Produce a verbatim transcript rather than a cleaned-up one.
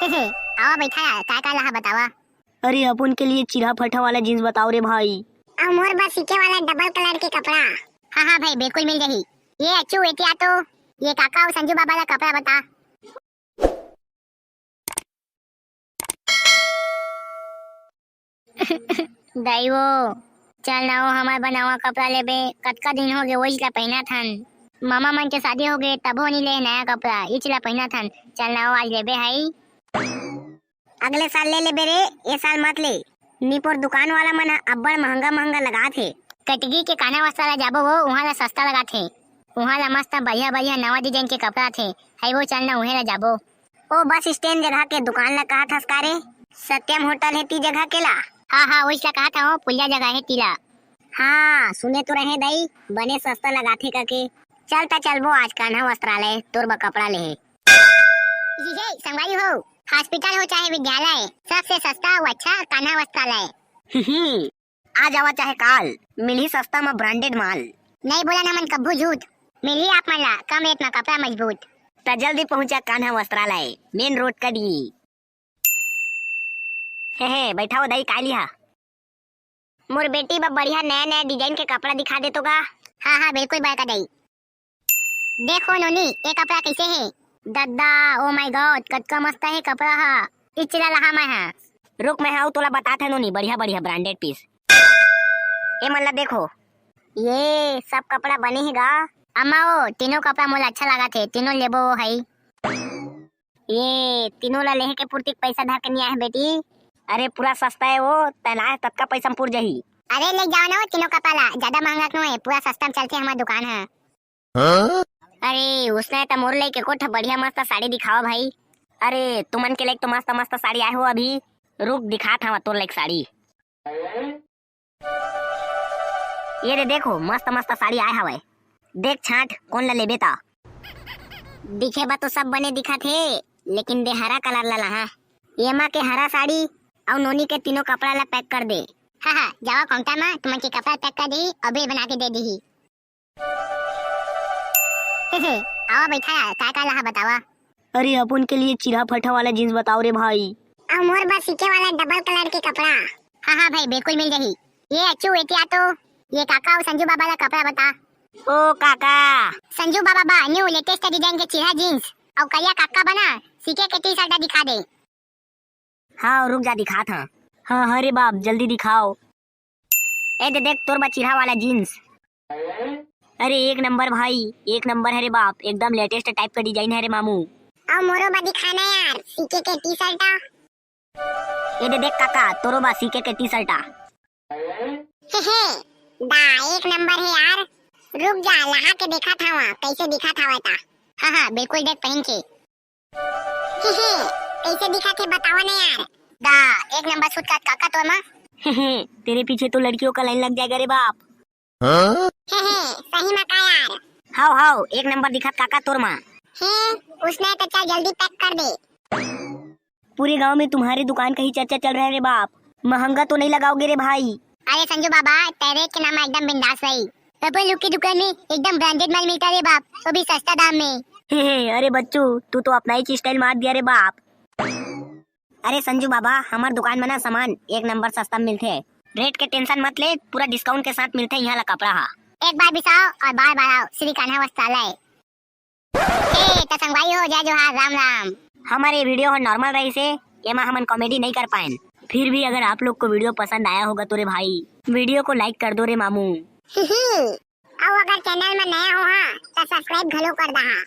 आवा बैठा, का का लहा बतावा। अरे, अपन के लिए चिरहा फटा वाला जींस बताओ रे भाई। अउ मोर बर सीके वाला डबल कलर के कपड़ा। हाँ हाँ भाई, बिल्कुल मिल जाही। ये अच्छू, एती आ तो, ये काका अउ संजू बाबा ला कपड़ा बता। दाई वो, चल ना वो, हमर बर नवा कपड़ा लेबे। कतका दिन हो गे, वही ला पहिनत हन। मामा मन के शादी हो गे, तभो नी ले नया कपड़ा, इच ला पहिनत हन। चल ना वो, आज लेबे हई। अगले साल ले लेबे रे, ए साल मत ले। निपोर दुकान वाला मन ह अब्बड़ महंगा महंगा लगात हे। कटगी के कान्हा वस्त्र ला जाबो वो, उहाँ ला सस्ता लगात हे। उहाँ ला मस्त बढ़िया बढ़िया नवा डिजाइन के कपड़ा आथे। हई वो, चल ना उहें ला जाबो। ओ बस स्टैंड जगह के दुकान ला कहत हस का रे? सत्यम होटल हे ती जगह के ला? हाँ हाँ, वही ला कहत हूँ, पुलिया जगह हे तीला। हाँ, सुने तो रहे दाई, बने सस्ता लगाथे कके। चल त चलबो आज कान्हा वस्त्रालय, तोर बर कपड़ा लेहे। ये संगवारी हो, हॉस्पिटल हो चाहे विद्यालय, सबसे सस्ता अउ अच्छा कान्हा वस्त्रालय। आ जावा चाहे काल, मिलही सस्ता म ब्रांडेड माल। नहीं बोला ना मन कब्बू झूठ, मिलही आप मन ला कम रेट म कपड़ा मजबूत। त जल्दी पहुंचा कान्हा वस्त्रालय, मेन रोड कड़ी। हे हे, बैठा हो दाई, काय लिहा? मोर बेटी बर बढ़िया नया नया डिजाइन के कपड़ा दिखा दे तो गा। हाँ हाँ, बिल्कुल बड़का दाई। देखो नोनी, ये कपड़ा कैसे हे? दद्दा, ओ माय गॉड, कतका मस्त हे कपड़ा हा। इच ला लहा मैं हा। रुक, मैं हा तोला बतात हे नोनी, बढ़िया बढ़िया ब्रांडेड पीस। ए मन ला देखो। ये सब कपड़ा बने हे गा? अम्मा, ओ तीनों कपड़ा मोला अच्छा लागत हे, तीनों लेबो वो हई। ये तीनों ला लेहे के पूर्ति के पैसा धर के नहीं आए हे बेटी। अरे पूरा सस्ता हे वो, तैं लाए ततका पैसा म पुर जाही। अरे ले जाओ ना वो तीनों कपड़ा ला, ज्यादा महंगा क्यों हे, पूरा सस्ता म चलथे हमर दुकान ह। हाँ? अरे उसने त मोर लइके कोठा बढ़िया मस्त साड़ी दिखावा भाई। अरे तुमन के लइके तो मस्त मस्त साड़ी आए हो अभी, रुक दिखात हवा तोर लइके साड़ी। ये दे देखो, मस्त मस्त साड़ी आए हवय। देख छांट, कोन ला लेबे ता? दिखे बा तो सब बने दिखत हे, लेकिन दे हरा कलर ला लहा। येमा के हरा साड़ी अउ नोनी के तीनों कपड़ा ला पैक कर दे। हाँ हाँ, जावा काउंटर मा तुमन के कपड़ा पैक कर दीही अउ बिल बना के दे दीही। आवा बैठा, का का लहा बतावा। अरे अपन के लिए चिरहा फटा वाला जींस बताओ रे भाई। अउ मोर बर सीके वाला डबल कलर के कपड़ा। हाँ हाँ भाई, बिल्कुल मिल जाही। ये अच्छू, एती आ तो, ये काका अउ संजू बाबा ला कपड़ा बता। ओ काका। संजू बाबा बा, न्यू लेटेस्ट डिजाइन के चिरहा जींस अउ करिया काका बना सीके के टी शर्ट दिखा दे। हाँ रुक जा, दिखात हंव। हाँ हाँ रे बाप, जल्दी दिखाओ। ए दे देख तोर बर चिरहा वाला जींस। अरे एक नंबर भाई, एक नंबर हे रे बाप, एकदम लेटेस्ट टाइप का डिजाइन हे रे मामू। अउ मोरो बर दिखाना यार, सीके के टी शर्ट। ए दे देख काका, तोरो बर सीके के टी शर्ट। हे हे, दा एक नंबर हे यार। रुक जा, लहा के देखत हवा, कैसे दिखत हवा ता। हाँ हाँ बिल्कुल देख पहन के। हे हे, कैसे दिखत हे बतावा ना यार। दा, एक नंबर सूट काट काका तोर मा। हे हे, तेरे पीछे तो लड़कियों का लाइन लग जाएगा रे बाप। हे हे, सही मा का यार। हाव हाव, एक नंबर दिखत काका तोर मा। हे, उसने तो चल जल्दी पैक कर दे। पूरे गांव में तुम्हारी दुकान का ही चर्चा चल रहा है रे बाप। महंगा तो नहीं लगाओगे रे भाई? अरे संजू बाबा, तेरे के नाम एकदम बिंदास भाई। अपन लोग की दुकान में एकदम ब्रांडेड माल मिलता है रे बाप, वो भी सस्ता दाम में। हे, हे, अरे बच्चू, तू तो अपना ही स्टाइल मार दिया रे बाप। अरे संजू बाबा, हमार दुकान में ना सामान एक नंबर सस्ता मिलथे। रेट के टेंशन मत ले, पूरा डिस्काउंट के साथ मिलथे यहाँ ला कपड़ा हा। एक बार बिसाओ और बार बार आओ, श्री कान्हा वस्त्रालय। ए, त संगवारी हो, जय जोहार, राम राम। हमर ये वीडियो ह नॉर्मल रहिस हे, एमा हमन कॉमेडी नहीं कर पाएन। फिर भी अगर आप लोग को वीडियो पसंद आया होगा तो रे भाई, वीडियो को लाइक कर दो रे मामू। अउ अगर चैनल में नया हो हा, त सब्सक्राइब घलो कर दहा।